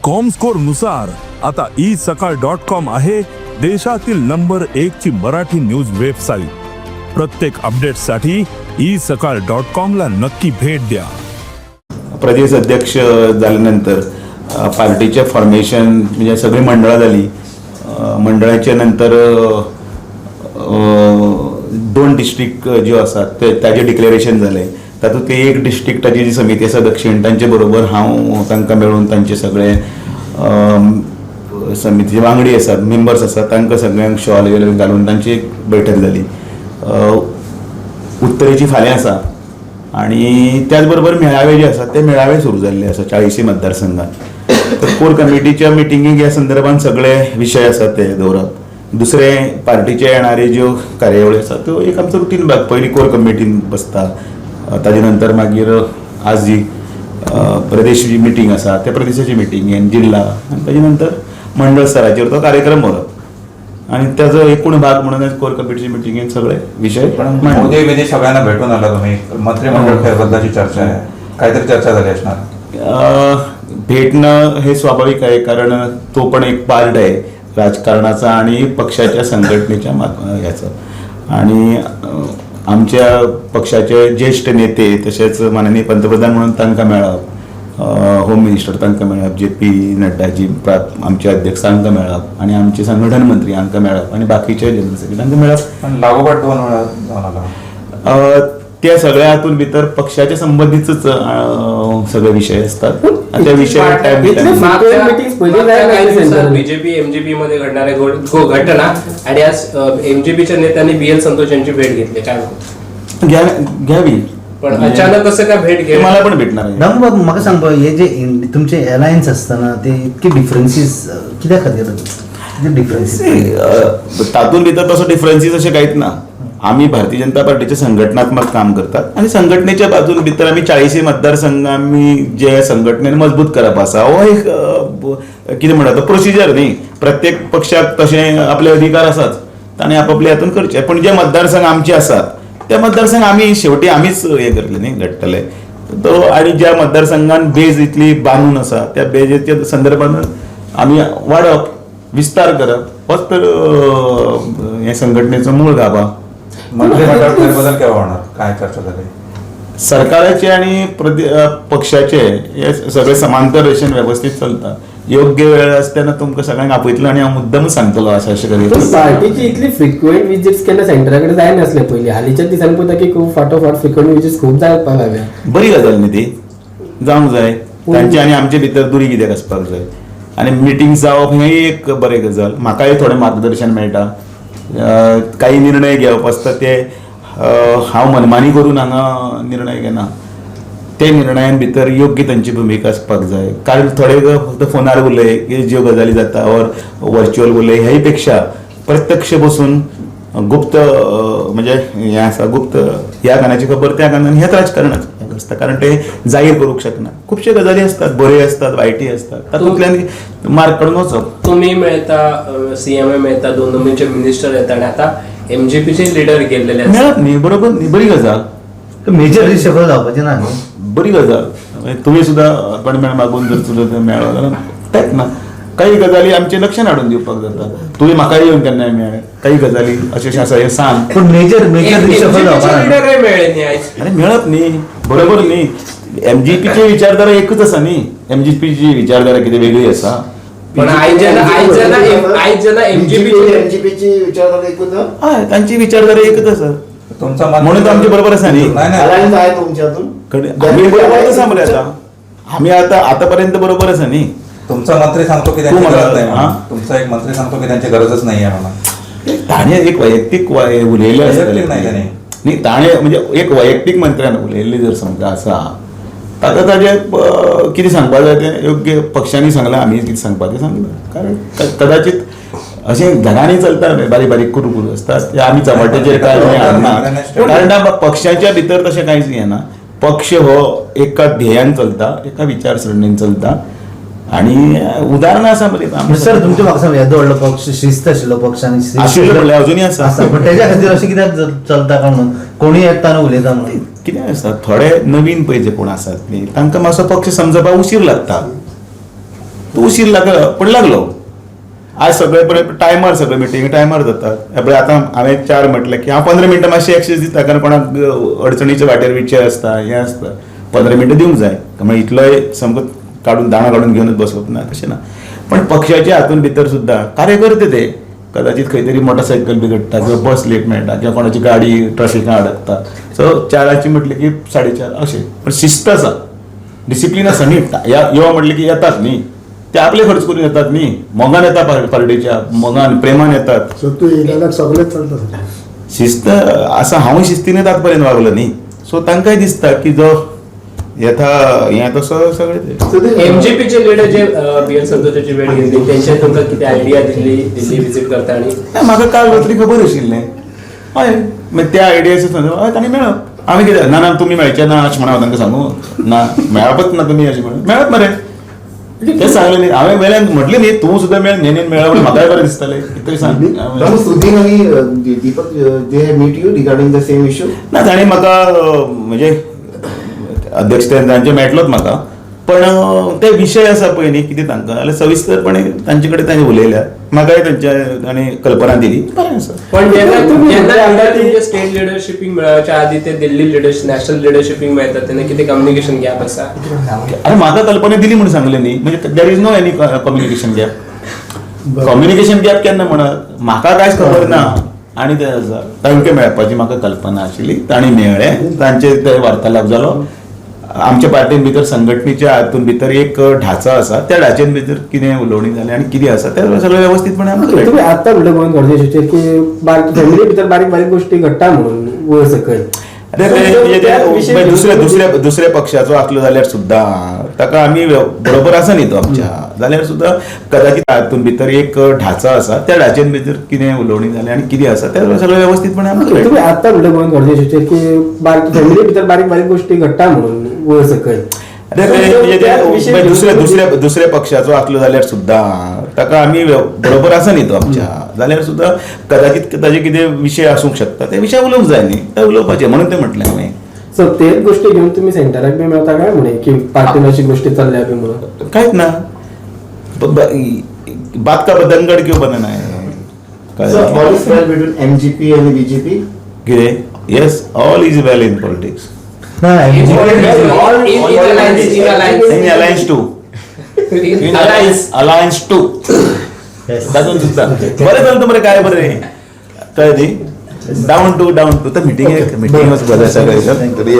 Comscore नुसार आता E सकाळ डॉट कॉम आहे देशातील नंबर एक ची मराठी न्यूज वेबसाईट. प्रत्येक अपडेटसाठी ई सकाळ डॉट कॉम ला नक्की भेट द्या. प्रदेश अध्यक्ष जाल्यानंतर पार्टीचें फॉर्मेशन म्हणजे सगळीं मंडळां जालीं. मंडळाच्या नंतर दोन डिस्ट्रिक्ट ज्यो आसात ते ताजें डिक्लेरेशन जालें. तातूंतली एक डिस्ट्रिक्टाची जी समिती आसा दक्षीण, तांचे बरोबर हांव तांकां मेळून तांचे सगळे समितीचे वांगडी आसात, मेंबर्स आसात, तांकां सगळ्यांक शॉल बील घालून तांची एक बैठक जाली. उत्तरेची फाल्यां आसा आणि त्याच बरोबर मेळावे जे आसात ते मेळावे सुरू जाल्ले आसा 40 मतदारसंघात. तर कोर कमिटीच्या मिटिंगेक ह्या संदर्भात सगळे विशय आसात ते दवरप. दुसरे पार्टीचे येणारे ज्यो कार्यावळी आसात त्यो एक आमचो रुटीन भाग. पयलीं कोर कमिटीन बसता, ताजे नंतर मागीर आज जी प्रदेश जी मिटींग आसा त्या प्रदेशाची मिटींग, जिल्हा आनी ताजे नंतर मंडळ स्तराचेर तो कार्यक्रम व्हरप आणि त्याचो एकूण भाग म्हणून कोर कमिटीच्या मिटिंगेन सगळे विशय पण मांडले. मोदी विधी सगळ्यांना भेटून आला तुम्ही. मंत्रिमंडळ फेरबदलाची चर्चा आहे, काहीतरी चर्चा झाली असणार. भेटणं हे स्वाभाविक आहे, कारण तो पण एक पार्ट आहे राजकारणाचा आणि पक्षाच्या संघटनेच्या ह्याचं. आणि आमच्या पक्षाचे ज्येष्ठ नेते तशेंच माननीय पंतप्रधान म्हणून तांकां मेळप, होम मिनिस्टर तांकां मेळप, जे पी नड्डाजी आमचे अध्यक्ष तांकां मेळप आणि आमचे संघटन मंत्री हांकां मेळप आणि बाकीचे जनरल सेक्रेटरी तांकां मेळप. पण लागोपाठ दोन वेळा जाऊन आला. त्या सगळ्या हातून भितर पक्षाच्या संबंधीतच सगळे विषय असतात आणि त्या विषय टाइम इतले frequent meetings पयलीं जायना काही दिवसात सेंटरान. बीजेपी एमजीपी मध्ये घडणाऱ्या घटना आणि आज एमजीपीच्या नेत्यांनी बी एल संतोष यांची भेट घेतली, काय म्हणतो? घ्यावी. पण अचानक कसं काय भेट घे मला पण भेटणार आहे. दामू बाब, म्हाका सांग हे जे तुमचे एलायन्स आसतना ते इतके डिफरन्सीस कित्या खातीर, कितें डिफरन्सीस? तातूंत भितर तसो डिफरन्सीस अशें कांयच ना. आमी भारतीय जनता पार्टीचे संघटनात्मक काम करतात आणि संघटनेच्या बाजून भितर आमी 40 मतदारसंघ आमी जे संघटनेन मजबूत करप आसा, हो एक कितें म्हणटा तो प्रोसिजर न्ही. प्रत्येक पक्षाक तशें आपले अधिकार आसाच, ताणें आपापले हातून करचे. पण जे मतदारसंघ आमचे आसात ते मतदारसंघ आमी शेवटी आमीच हे करतले न्ही, घडटले तो. आणि ज्या मतदारसंघान बेज इतली बांदून आसा त्या बेजेच्या संदर्भान आमी वाडप, विस्तार करप होच तर हे संघटनेचो मूळ गाभा. मंत्रिमंडळ फेरबदल केव्हा होणार, काय चर्चा झाली? सरकाराचे आणि पक्षाचे हे सगळे समांतर रेशेन वेवस्थीत चलता. योग्य वेळ आसतना तुमकां सगळ्यांक आपयतलो आनी हांव मुद्दमच सांगतलो अशें अशें पण करीत. पार्टीची इतली फ्रिक्वेंट विजिट्स केन्ना सेंटरा कडेन जायनासले पयलीं. हालींच्या दिसांनी पळयता की खूब फाटोफाट फ्रिक्वेंट विजिट्स खूब जावपाक लागल्या. बरी गजाल न्ही ती, जावंक जाय. तांचे आनी आमचे भितर दुरी कित्याक आसपाक जाय? आनी मिटींग जावप हेंय एक बरें गजाल. म्हाकाय थोडें मार्गदर्शन मेळटा. काही निर्णय घेवप आसता ते हांव मनमानी करून हांगा निर्णय घेना. ते निर्णयान भितर योग्य तांची भुमिका आसपाक जाय, कारण थोडे फक्त फोनार उलय की ज्यो गजाली जाता ऑर वर्च्युअल उलय ह्याय पेक्षा प्रत्यक्ष बसून गुप्त म्हणजे हें आसा गुप्त, ह्या कानाची खबर त्या कानान, हेच राजकारणाचें आसता, कारण ते जाहीर करूंक शकना. खुबश्यो गजाली आसतात, बऱ्यो आसतात, वायटय आसतात, तातूंतल्यान मार्ग काडून वचप. तुम्ही मिळता, सीएम मिळता, दोन दोन मिनिस्टर येतात आणि आता एमजीपीचे लिडर गेलेले आहेत. मेळप न्ही, बरोबर न्ही, बरी गजाल. मेजर रिशफल जावपाचें ना न्ही? बरी गजाल. म्हणजे तुमी सुद्दां अपॉइंटमेंट मागून जर सुद्दां मेळ्ळो जाल्यार तेंच ना, काही गजाली आमचे लक्षात हाडून दिवपाक जाता. तुमी म्हाकाय येवन केन्नाय मेळ्ळे, काही गजाली अशें अशें आसा हें सांग. पूण मेजर मेजर रिशफल जावपा ना. लिडर मेळ्ळे न्ही आयज. अरे मेळप न्ही, बरोबर न्ही. एमजीपीची विचारधारा एकूच आसा न्ही, एमजीपीची विचारधारा कितें वेगळी आसा? पण आयज जेन्ना आयज जेन्ना आयज जेन्ना एमजीपी एमजीपीची विचारधारा एकूच ना? हय, तांची विचारधारा एकच आसा. तुमचा मंत्री- म्हणून तर आमचे बरोबर आसा न्ही. नाही नाही अलायन्स आहे तुमच्यातून. आमी बरोबर आसा मरे. आतां आमी आतां आतां पर्यंत बरोबर आसा न्ही. तुमचा मंत्री सांगतो की त्यांची तू मला- गरज नाही म्हणून. हा? तुमचा एक मंत्री सांगतो की त्यांची गरजच नाही आहे म्हणून. ताणें एक वैयक्तीक उलयलें आसतलें. वैयक्तीक नाही ताणें. न्ही, ताणें म्हणजे एक वैयक्तीक मंत्र्यान उलयल्लें जर समजा आसा, ताका ताजें कितें सांगपाक जाय तें योग्य पक्षांनी सांगलां, आमी कितें सांगपाचें सांगलां. कारण कदाचित अशें घरांनी चलता, बारीक बारीक कुरू कुरू आसता ते आमी चपाट्याचेर काय हाडना, कारण पक्षाच्या भितर तशें कांयच येना. पक्ष हो एका ध्येयान चलता, एका विचारसरणीन चलता आणि उदाहरणां आसा मरे. सर, तुमचे म्हाका सांग, येदो व्हडलो पक्ष, शिस्त आशिल्लो पक्ष आनी शिस्त- आशिल्लो म्हणल्यार अजुनूय आसा. आसा, पण तेज्या खातीर अशें कित्याक चलता काय म्हणून, कोणूय येता आनी उलयता म्हणून? कितें आसता, थोडे नवीन पळय जे कोण आसात न्ही, तांकां मातसो पक्ष समजपाक उशीर लागता. तूं उशीर लागलो पण लागलो. आज सगळे पळय टायमार, सगळे मिटींग टायमार जातात. हे पळय आतां हांवें 4 म्हटलें की हांव 15 मिनटां मातशें एक्सेस दिता, कारण कोणाक अडचणीच्या वाटेर विचार आसता, हें आसता, 15 मिनटां दिवंक जाय. म्हळ्यार इतलोय सामको काडून दाणो काडून घेवनच बसप ना, तशें ना. पण पक्षाच्या हातून भितर सुद्दां कार्यकर्ते ते कदाचित खंय तरी मोटरसायकल बिगडटा किंवा बस लेट मेळटा किंवा कोणाची गाडी ट्राफिकान अडकता. सो 4 म्हटलें की 4:30 अशें. पण शिस्त आसा, डिसिप्लीन आसा न्ही. यो म्हटलें की येतात न्ही ते, आपले खर्च करून येतात न्ही, मोगान येता, पार्टेच्या मोगान प्रेमान येतात. सो तूं येयले जाल्यार सगळें चलता. शिस्त आसा, हांव शिस्तीनच आतां पर्यंत वागलो न्ही. सो तांकांय दिसता की जो येता हें तसो सगळें ते. एमजीपीचे लिडर जे बी एल संतोषाची भेट घेतली, त्यांच्या तुमकां कितें आयडिया दिल्ली दिल्ली विजीट करता आनी? ना, म्हाका काल रात्री खबर आशिल्लें. हय, मागीर त्या आयडियाचेर हय तांणी मेळप. आमी कितें ना ना तुमी मेळचे ना अशें म्हणून हांव तांकां सांगू ना, मेळपच ना तुमी अशें म्हणून मेळप मरे, तें सांगलें न्ही हांवें. वेल्यान म्हटलें न्ही तूं सुद्दां मेळ, नेनेन मेळ्ळा म्हणून म्हाकाय बरें दिसतलें, कितें सांग. सुधीर आनी Deepak they have meet you regarding the same issue? ना, ताणें म्हाका म्हणजे अध्यक्ष तांचे मेळटलोच म्हाका, पण ते विशय आसा पळय न्ही कितें तांकां जाल्यार सविस्तरपणे तांचे कडेन तांणी उलयल्या, म्हाकाय तांच्या तांणी कल्पना दिली, बरें आसा. पण जेन्ना तुम्ही जेन्ना म्हणता leader की- तुमचे स्टेट लिडरशिपींग मेळच्या आधी ते दिल्ली लिडरशिप नॅशनल लिडरशिपींग मेळतात तेन्ना कितें कम्युनिकेशन गॅप आसा? अरे म्हाका कल्पना दिली म्हणून सांगलें न्ही, म्हणजे there is no any communication gap. Communication gap केन्ना म्हणत, म्हाका कांयच खबर ना आनी ते आसा तांकां मेळपाची म्हाका कल्पना आशिल्ली, तांणी मेळ्ळें, तांचे ते वार्तालाप जालो. आमच्या पार्टीन भितर संघटनेच्या हातून भितर एक ढाचा आसा, त्या ढाचेन भितर कितें उलोवणी जालें आनी कितें आसा तें सगळें वेवस्थीतपणे आमकां तुम्ही कळ्ळें. आता म्हणलं गोवन गॉर्जेशीचेर की बारीक फॅमिली भितर बारीक बारीक गोष्टी घडटा म्हणून वयर सकयल. अरे ते म्हणजे ते दुसऱ्या दुसऱ्या दुसऱ्या पक्षाचो आसलो जाल्यार सुद्दां ताका आमी बरोबर आसा न्ही तो आमच्या, जाल्यार सुद्दां कदाचित हातून भितर एक ढाचा आसा, त्या ढाचेन भितर कितें उलोवणी जालें आनी कितें आसा तें सगळें वेवस्थीतपणे आमकां कळ्ळें. तुम्ही आता म्हणलं गोवन गॉर्जेशीचेर की बारीक फॅमिली भितर बारीक बारीक गोष्टी घडटा म्हणून वयर सकयल. अरे ते म्हणजे ते दुसऱ्या दुसऱ्या दुसऱ्या पक्षाचो आसलो जाल्यार सुद्दां ताका आमी बरोबर आसा न्ही तो आमच्या, जाल्यार सुद्दां कदाचित ताजे कितें विशय आसूंक शकता, ते विशय उलोवंक जाय न्ही, ते उलोवपाचे म्हणून ते म्हटलें हांवें. सो तेच गोष्टी घेवन तुम्ही सेंटराक बी मेळता काय म्हणे की पार्टीन अशी गोष्टी चल्ल्या बी म्हणून? कांयच ना, बात का बतंगड क्यों बनाना है? So all is well between MGP आणि बीजेपी? कितें? Yes, all is well in politics. ना. In alliance, in alliance. In alliance too. In alliance. Alliance too, तातूंत सुद्दां बरें चलता मरे, काय बरें कळ्ळें न्ही. डावन टू डावन टू तर मिटींग मिटींग बरें सगळें.